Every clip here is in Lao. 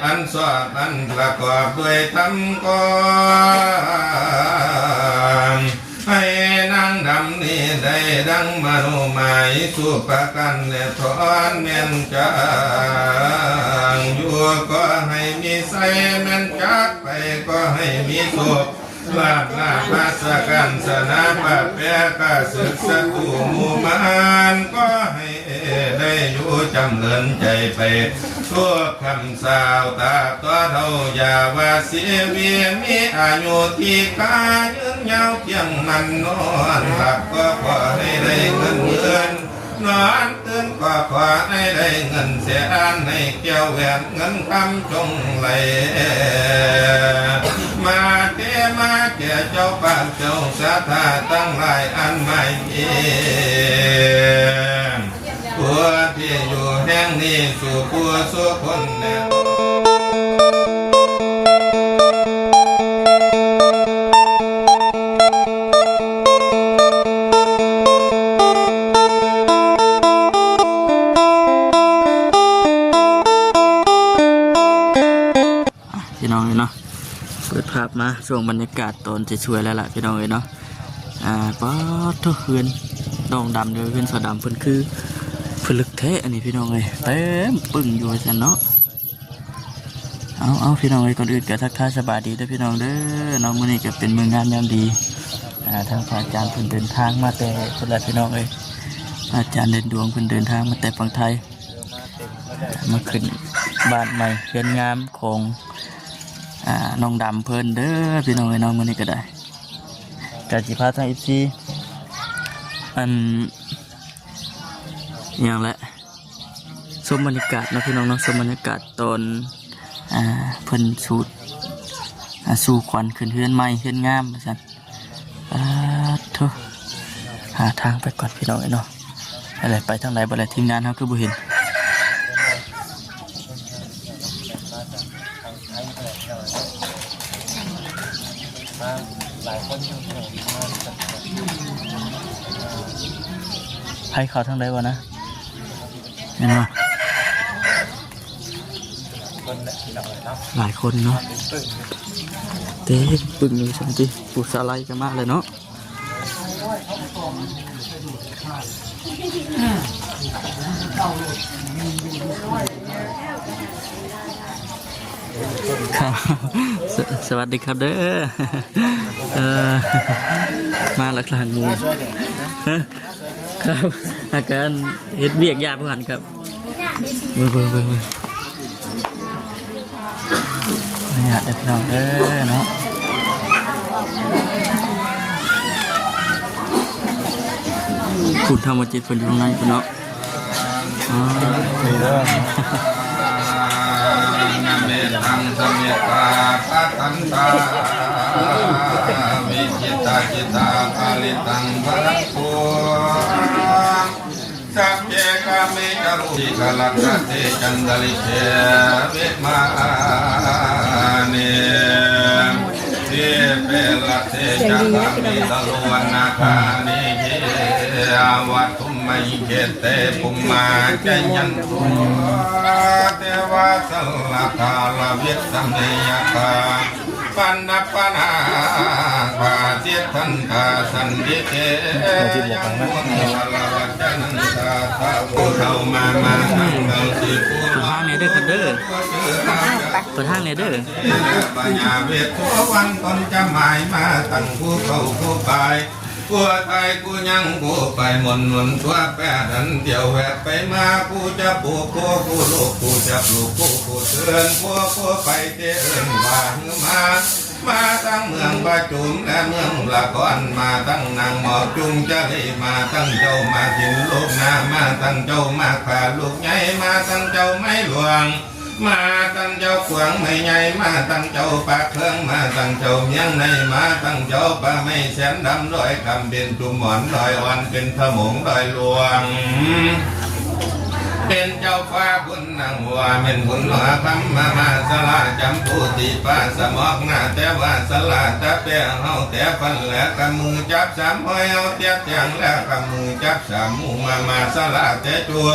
ອັນຊອບອັນປະກອບດ້ວຍທຳກໍ ໃຫ້ນາງດຳນີ້ໄດ້ດັ່ງມະໂນໝາຍສູ່ປະການແລະຖອນແມ່ນຈັກຢູ່ ກໍໃຫ້ມີໄຊແມ່ນຈັກໄປ ກໍໃຫ້ມີໂຊກ ລາບລາພາສະການຊະນະປະແປກາສຶກສັດຕູໝູ່ມານ ກໍໃຫ້ໄດ້ຢູ່ຈຳເລີນໃຈໄປ ທຸກຄຳສາວຕາບຕໍ່ເທົ່າ ຢ່າວ່າຊີວິດມີອາຍຸທີ່ກາຍ ຍືນຍາວທ່ຽງໝັ້ນນອນຫຼັບ ກໍຂໍໃຫ້ໄດ້ເງິນໝື່ນ ນອນຕື່ນກໍຂໍໃຫ້ໄດ້ເງິນແສນ ໃຫ້ແກ້ວແຫວນເງິນຄຳຈົ່ງໄຫຼມາເທມາແກ່ເຈົ້າພາກເຈົ້າສັດທາທັງຫຼາຍອັນໝາຍມີ ຜູ້ທີ່ຢູ່ແຫ່ງນີ້ສູ່ຜູ້ສູ່ຄົນແດ່. ພີ່ນ້ອງເອີຍເນາະ ເປີດພາບມາຊ່ວງບັນຍາກາດຕອນຊ່ວຍໆແລ້ວລະ ພີ່ນ້ອງເອີຍເນາະ. ອ່າ ປາດໂທ້ ເຮືອນນ້ອງດຳເດີ ເຮືອນສາວດຳເພິ່ນຄືຜະລຶກແທ້ອັນນີ້ ພີ່ນ້ອງເອີຍ ເຕັມປຶ້ງຢູ່ວ່າຊັ້ນເນາະ. ເອົາ ເອົາ ພີ່ນ້ອງເອີຍ ກ່ອນອື່ນກໍທັກທາຍສະບາຍດີເດີພີ່ນ້ອງເດີເນາະ. ມື້ນີ້ກໍເປັນມື້ງາມຍາມດີ ອ່າ ທາງພະອາຈານເພິ່ນເດີນທາງມາແຕ່ພຸ້ນລະພີ່ນ້ອງເອີຍ ພະອາຈານເດັ່ນດວງເພິ່ນເດີນທາງມາແຕ່ຝັ່ງໄທ ມາຂຶ້ນບ້ານໃໝ່ເຮືອນງາມຂອງ ອ່າ ນ້ອງດຳເພິ່ນເດີພີ່ນ້ອງເອີຍເນາະ. ມື້ນີ້ກໍໄດ້ ກໍຊິພາທາງເອັຟຊີ ອັນ ອີ່ຫຍັງແຫຼະ ຊົມບັນຍາກາດເນາະພີ່ນ້ອງເນາະ ຊົມບັນຍາກາດຕອນ ອ່າ ເພິ່ນສູດ ອ່າ ສູ່ຂວັນຂຶ້ນເຮືອນໃໝ່ເຮືອນງາມວ່າຊັ້ນ. ປາດໂທ້ ຫາທາງໄປກ່ອນພີ່ນ້ອງເອີຍເນາະ. ໄປທາງໃດບັດນີ້ ທີມງານເຮົາຄືບໍ່ເຫັນ ໃຜເຂົ້າທາງໃດບໍ່ນະ? ເຫັນບໍ່? ຫຼາຍຄົນເນາະ ເຕັມປຶ້ງຢູ່ຊັ້ນຕິ. ຜູ້ສາວໄລກໍມາແລ້ວເນາະ. ຄັບ ສະ ສະຫວັດດີຄັບເດີ. ເອີ ມາຫຼັກໆໝູ່ ຮະ ຄັບ ອາການເຮັດວຽກຢາກວ່າຫັ້ນຄັບ. ເບິ່ງ ເບິ່ງ ເບິ່ງ ເບິ່ງ ອະນຸຍາດເດີພີ່ນ້ອງເດີເນາະ. ພຸ້ນທຳມະຈິດເພິ່ນຢູ່ຂ້າງໃນພຸ້ນເນາະ. ອາ ນີ້ເດີ ນະເມຕັງສະເມຕຕາ ກະຕັນຕາ ວິຈິດຕາຈິດຕາ ປະລິດຕັງ ພະລັງໂກ ສັກເກ ກາເມ ຈາຣຸ ສິກຂະລັດຖະເທ ຈັນຕະລິເກ ວິມາເນ ດີເປ ລັດເທ ຈະຄາມິ ຕະໂລ ວັນນະຄານິ ເກ ອາວັດ ທຸມມະຫິ ເຂເຕ ພູມມາ ຈະຍັນຕຸ ເທວາ ສັລລະກາ ລະວິດສະເມ ຍັກຂາ ປັນນະປະນາຄາ ສິດທັນຕາ ສັນຕິເກ ຍັງມຸນ ສາລະວັດຈະນັນຕາ ທາວ ເຂົ້າມາ ມາທາງເມືອງສີພູ ເປີດທາງແດ່ເດີຄັບເດີ ເປີດທາງແດ່ເດີ. ພະຍາເວດສຸວັນ ຕົນຈະໝາຍມາຕັ້ງ ຜູ້ເຂົ້າຜູ້ໄປ ຜູ້ໄທ ຜູ້ຍັງຜູ້ໄປ ມົນໜູນທົ່ວແປດ ອັນດຽວແວບໄປມາ ຜູ້ຈະປູກ ຜູ້ ຜູ້ລູກ ຜູ້ຈະປູກ ຜູ້ ຜູ້ເຊີນ ຜູ້ ຜູ້ໄປ ເຕເອີ້ນວ່າ ຮືມາ ມາທັງເມືອງປະຈຸມ ແລະ ເມືອງລະຄອນ ມາທັງນາງໝອກຈຸມຈະລີ ມາທັງເຈົ້າມາກຫີນລູກນາ ມາທັງເຈົ້າມາກຜາລູກໃຫຍ່ ມາທັງເຈົ້າໄມ້ຫຼວງ ມາທັງເຈົ້າຂວາງໄມ້ໃຫຍ່ ມາທັງເຈົ້າປາກເຄື່ອງ ມາທັງເຈົ້າມຽງໃນ ມາທັງເຈົ້າປ່າໄມ້ແສນດຳ ດອຍຄຳເປັນຈຸມໝອນ ດອຍອ່ອນເປັນທະໂໝງ ດອຍຫຼວງ ເປັນເຈົ້າຟ້າບຸນ ນາງວ່າແມ່ນບຸນຫຼໍ່ຄຳມາ ມາສະຫຼາຈຳພູຕີປາສະໝອກໜ້າ ແຕ່ວ່າສະຫຼາຕະແປເຮົາແຕ່ຟັນ ແລະກຳມືຈັບສາມຫ້ອຍເຮົາແຕ່ແຕງ ແລະກຳມືຈັບສາມໝູ່ມາ ມາສະຫຼາແຕ່ຈົວ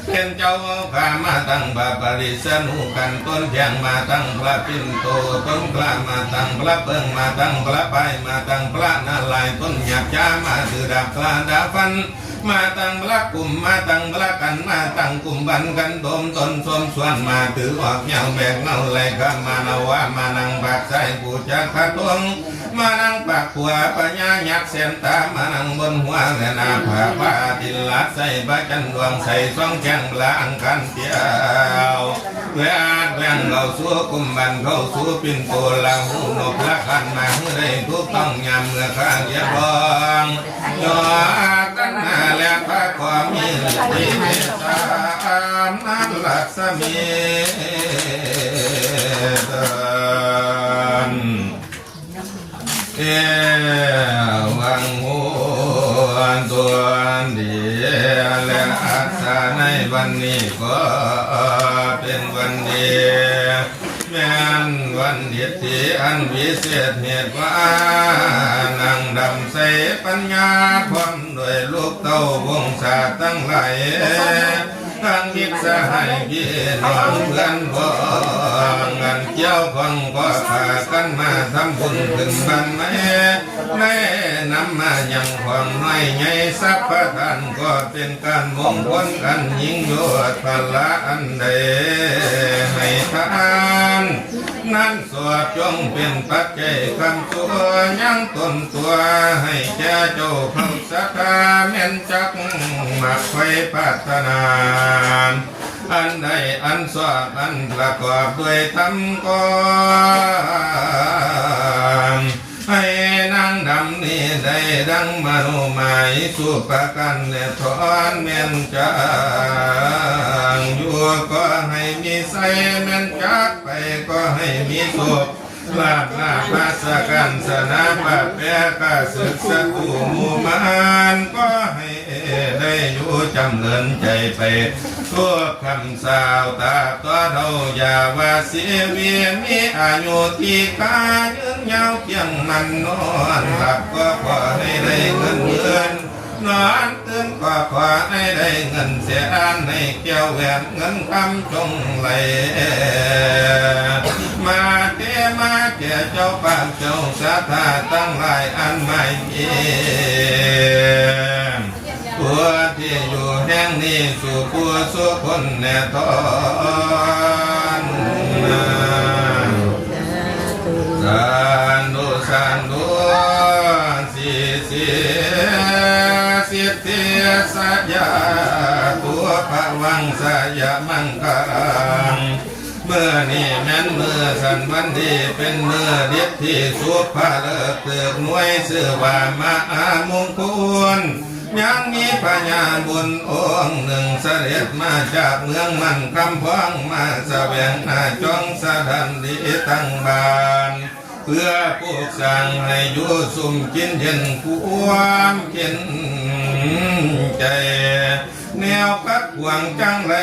ເປັນເຈົ້າຂ້າມາຕັ້ງພະປະລິດສະນູຂັນ ຕົ້ນແພງມາຕັ້ງພະປິນໂຕ ຕົ້ນກລ້າມາຕັ້ງພະເຜິ້ງ ມາຕັ້ງພະປາຍ ມາຕັ້ງພະນາລາຍณ์ ຕົ້ນຫຍ້າມາຖືດາບກະດາຟັນ ມາຕັ້ງພະກຸມ ມາຕັ້ງພະກັນ ມາຕັ້ງກຸມບັນກັນໂດມ ຕົ້ນສົມສ່ວນມາຖືອອກແນວແບກເງົາໄຫຼກະມານະວາ ມານັ່ງປາກຊ້າຍປູຈາກຂະຕົງ ມານັ່ງປາກຂວາພະຍາຍັກແສນຕາ ມານັ່ງບົນຫົວແລະໜ້າຜາພະອາທິດລາດໃສ່ພະຈັນດວງໃສ ສ່ອງແຈ້ງພະອັງຄານຂຽວ ແວດແວ່ງເຂົ້າສູ່ກຸມບັນ ເຂົ້າສູ່ປິນໂຕ ລາຫູນົບລະຄັນ ມາໃຫ້ໄດ້ຖືກຕ້ອງຍາມເມື່ອຄາດຽບພ້ອມ ຍອດຕັນຫາແລະພະກໍມີລິດມີເມດຕາອຳນາດລັດສະໝີ ເອວັງໂຫ ຕົວດີ ແລະອັດສະໃນວັນນີ້ກໍເປັນວັນດີ ແມ່ນວັນດີທີ່ອັນວິເສດເຫດວ່າ ນາງດຳໃສປັນຍາ ພ້ອມດ້ວຍລູກເຕົ້າວົງສາທັງຫຼາຍ ທັງມິດສະຫາຍພີ່ນ້ອງເພື່ອນພ້ອງ ອັນກ່ຽວຂ້ອງກໍພາກັນມາທຳບຸນຂຶ້ນບ້ານໃໝ່ ໄດ້ນຳມາຍັງຂອງນ້ອຍໃຫຍ່ສັບພະທານ ກໍເປັນການມົງຄົນອັນຍິ່ງຍອດ ພະລາອັນໃດໃຫ້ທານ ນັ້ນສອດຈົ່ງເປັນປັດໄຈຄ້ຳຊູຍັງຕົນຕົວ ໃຫ້ແກ່ເຈົ້າເຜົ່າສັດທາ ແມ່ນຈັກມັກໄຟປາດຖະໜາ ອັນໃດອັນຊອບອັນປະກອບດ້ວຍທຳກໍ ໃຫ້ນາງດຳນີ້ໄດ້ດັ່ງມະໂນໝາຍສູ່ປະການແລະຖອນ ແມ່ນຈັກຢູ່ກໍໃຫ້ມີໄຊ ແມ່ນຈັກໄປກໍໃຫ້ມີໂຊກ ລາບລາພາສະການສະນາປາບແປກາສຶກສັດຕູໝູ່ມານ ກໍໃຫ້ໄດ້ຢູ່ຈຳເລີນໃຈໄປ ທຸກຄຳສາວຕາບຕໍ່ເທົ່າ ຢ່າວ່າຊີວິດມີອາຍຸທີ່ກາຍ ຍືນຍາວກຽງໝັ້ນນອນຫຼັບ ກໍຂໍໃຫ້ໄດ້ເງິນໝື່ນ ນອນຕື່ນກໍຂໍໃຫ້ໄດ້ເງິນແສນ ໃຫ້ແກ້ວແຫວນເງິນຄຳຈົ່ງໄຫຼ ມາເທມາແກ່ເຈົ້າພາກເຈົ້າສັດທາທັງຫຼາຍອັນໝາຍມີ ຜູ້ທີ່ຢູ່ແຫ່ງນີ້ສູ່ຜູ້ສູ່ຄົນແນ່ທອນນາ ສາທຸ ສາທຸ ສິດທິ ສະຍາຕຸ ພະວັງ ສະຍະມັງຄະລັງ ມື້ນີ້ແມ່ນມື້ສັນວັນດີ ເປັນມື້ດິດທີ່ສຸພະເລີກຖືກໜ່ວຍ ຊື່ວ່າມະຫາມຸງຄຸນ ຍັງມີພະຍາບຸນອົງໜຶ່ງ ສະເດັດມາຈາກເມືອງໝັ້ນຄຳພອງ ມາສະແຫວງຫາຈອງສະຖານທີ່ຕັ້ງບ້ານ ເພື່ອປູກສ້າງໃຫ້ຢູ່ຊຸ່ມກິນເຢັນຄວາມເຂັນໃຈ ແນວຂັດຂວາງຈັ່ງໄລ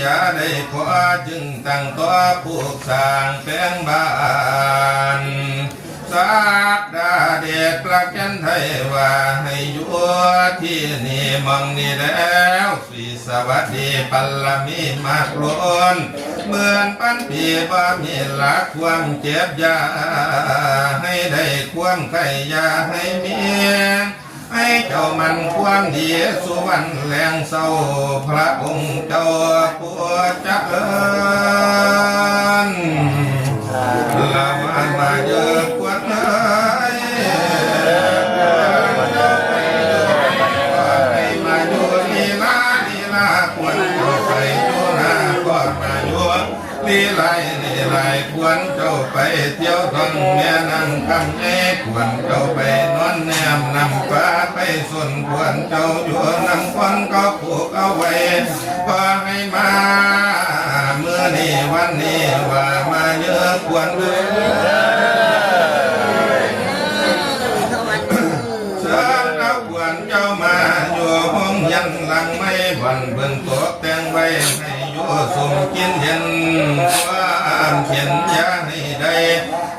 ຢ່າໄດ້ພໍ ຈຶ່ງຕັ້ງຕໍ່ປູກສ້າງແປງບ້ານ ສັກດາເດດປະແກ່ນໄທວ່າໃຫ້ຢູ່ທີ່ນີ້ໝ່ອງນີ້ແລ້ວ ສະຫວັດດີບາລະມີມາກລົ້ນ ໝື່ນພັນປີບໍ່ມີລາ ຄວາມເຈັບຢ່າໃຫ້ໄດ້ ຄວາມໄຂ້ຢ່າໃຫ້ມີ ໃຫ້ເຈົ້າໝັ້ນຄວາມດີສູ່ວັນແລງເຊົາ ພະອົງເຈົ້າຜູ້ຈະເລີນ ລະມາ ມາເດີ້ຂວັນເອີຍ ໃຫ້ມາຢູ່ລີລາ ລີລາຂວັນເຈົ້າໄປຢູ່ນາ ກໍມາຢູ່ລີລາ ລີລາຂວັນເຈົ້າໄປທ່ຽວທ່ອງແມ່ນ້ຳຄຳໃຫຍ່ ຂວັນເຈົ້າໄປນອນແນມນ້ຳປາ ໄປສົນຂວັນເຈົ້າຢູ່ນ້ຳຂວັນກໍ ຜູກເອົາໄວ້ ຂໍໃຫ້ມາມື້ນີ້ວັນນີ້ວ່າມາເຍີຄວນເດີ ເຊີນເອົາຂວັນເຈົ້າມາຢູ່ໂຮງຮຽນຫຼັງໃໝ່ ບ່ອນເພິ່ນຕົກແຕ່ງໄວ້ໃຫ້ຢູ່ຊຸ່ມກິນເຢັນ ຄວາມເຂັນຢ່າໃຫ້ໄດ້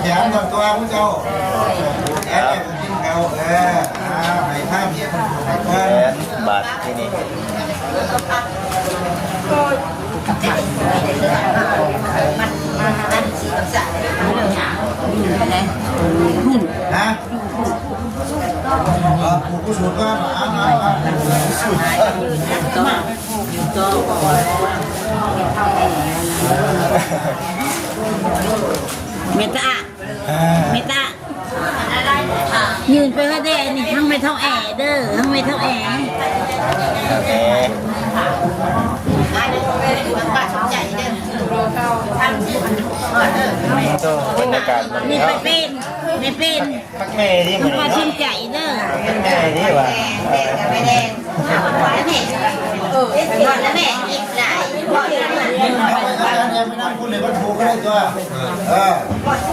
ແຂນກ່ອນຕົວະ ຜູ້ເຈົ້າ ແຂນແລ້ວກິນເຂົ້າ ເອີ ເອົາ ໃຫ້ພາເມຍເພິ່ນ ໃຫ້ເພິ່ນ ແຂນບາດທີນີ້ ຮະ ເອີ ຜູ້ ຜູ້ສູດກ່ອນ ເອົາ ເອົາ ເອົາ ຜູ້ສູດ ເມດຕາ ເມດຕາ ຢືນໄປເຮີແດ່ນີ້ ທັງແມ່ເຖົ້າແອເດີ ທັງແມ່ເຖົ້າແອ ແອ ບັນຍາກາດ ນີ້ໄປເປັນ ໄປເປັນ ມັກແມ່ນີ້ ມັນບໍ່ສົນໃຈເດີ ມັກແມ່ນີ້ວ່າ ເອີ ແມ່ກິນຫຼາຍ ເອົາໄປນັ້ນ ໄປນັ່ງພຸ້ນເລີຍ ມັນຖືກກໍໄດ້ຕົວະ ເອີ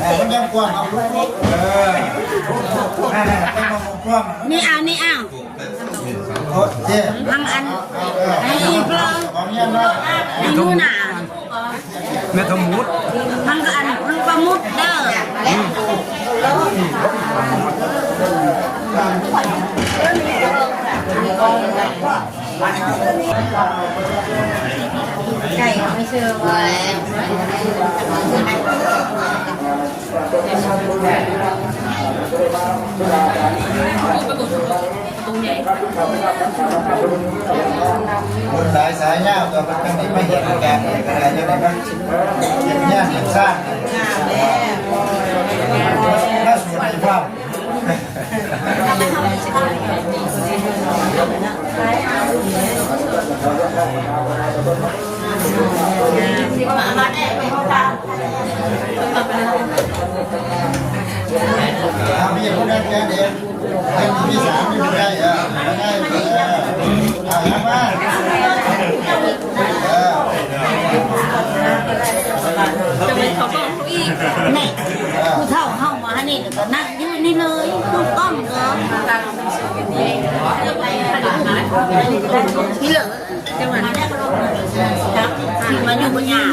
ເອີ ມັນຍັງກວ້າງ ເອົາ ເອີ ນັ້ນໆ ໄປມອງກວ້າງ ນີ້ເອົາ ນີ້ເອົາ ໂອເຄ ທາງອັນ ເອີ ໃຫ້ອີກລອງ ຂອງເຮຍເນາະ ໃຫ້ໜູນາ ແມ່ທະໝຸດ ທັງອັນ ທັງປາໝຸດເດີ ໄກ່ໄປເຊີງ ບຸນຫຼາຍສາຍຍາວ ກໍເພິ່ນໄດ້ມາເຮັດການ ກໍໄດ້ ຈັ່ງໃດມັນເຮັດງານເຮັດສ້າງ ງາມແລ້ວ ມາສວດໃຫ້ພວກ ເອົາ ມີຜູ້ໃດແກ່ເດ້ ໃຫ້ມີສາມ ມີຜູ້ໃດ ເອີ ມາໄດ້ ເອີ ເອົາ ມາ ນີ້ເລີຍ ຈັງຫວະນີ້ ມາຢູ່ບໍ່ຍາກ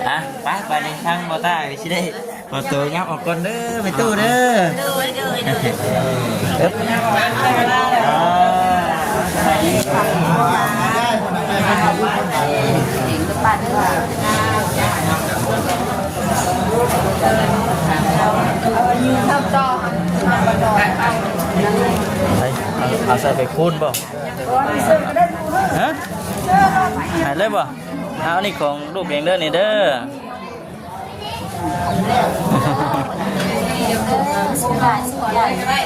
ອ່ະ ໄປ ໄປໃນທາງບໍ່ຕາ ຊິໄດ້ ຂໍໂຕຍັບອອກກ່ອນເດີ ແມ່ຕູ້ເດີ. ໂດຍ ໂດຍ ໂດຍ ອ່າ ໄປ ເອົາ ເອົາໃສ່ໄປຄູນບໍ່? ຮະ? ໃຫ້ເລີຍບໍ່? ເອົາ ນີ້ຂອງລູກເອງເດີ ນີ້ເດີ.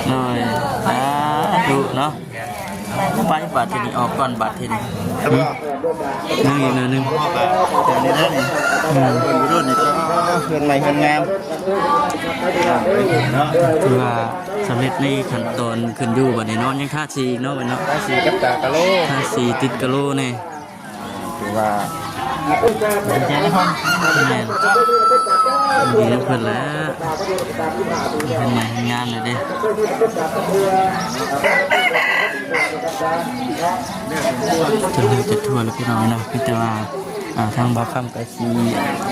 ໂອ້ຍ ສາທຸເນາະ. ໄປ ບາດທີນີ້ອອກກ່ອນ ບາດທີນີ້. ຍັງອີກໜ້ອຍໜຶ່ງ ອືມ ເຮືອນໃໝ່ເຮືອນງາມເນາະ ຖືວ່າສຳເລັດໃນຂັ້ນຕອນຂຶ້ນຢູ່ບັດນີ້ເນາະ. ຍັງທາສີອີກເນາະ ບັດເນາະ ທາສີກັບຕາກະໂຫຼ ທາສີຕິດກະໂຫຼແດ່. ຖືວ່າ ແມ່ນ ດີນຳເພິ່ນແຫຼະ ເພິ່ນມາເຮັດງານແລ້ວເດ້. ຈົນໄດ້ຈົນທົ່ວແລ້ວພີ່ນ້ອງເນາະ ມີແຕ່ວ່າ ອ່າ ທາງບ່າວຄຳກໍຊິ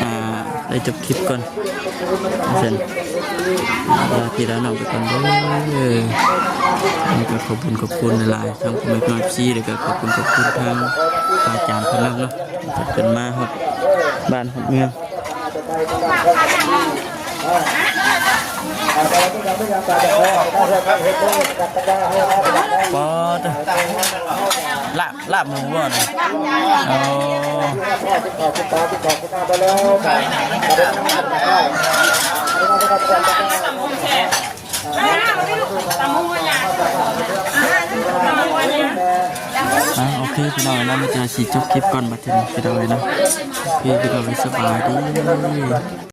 ອ່າ ໄດ້ຈົບຄລິບກ່ອນ. ຊັ້ນ ລາພີ່ລານ້ອງໄປກ່ອນເດີ. ແລ້ວກໍຂອບຄຸນຂອບຄຸນຫຼາຍໆ ທັງພໍ່ແມ່ພີ່ນ້ອງ ເອັຟຊີ ແລ້ວກໍຂອບຄຸນຂອບຄຸນທາງອາຈານເພິ່ນນຳເນາະ ທີ່ເພິ່ນມາຮອດບ້ານຮອດເມືອງ. ປອດ ລາບ ລາບໝູບໍ່ນີ້? ໂອ້ ອ່າ ໂອເຄ ພີ່ນ້ອງເນາະ ມີແຕ່ຊິຈົບຄລິບກ່ອນບັດທີນີ້ ພີ່ນ້ອງເນາະ. ໂອເຄ ພີ່ນ້ອງ ສະບາຍດີ.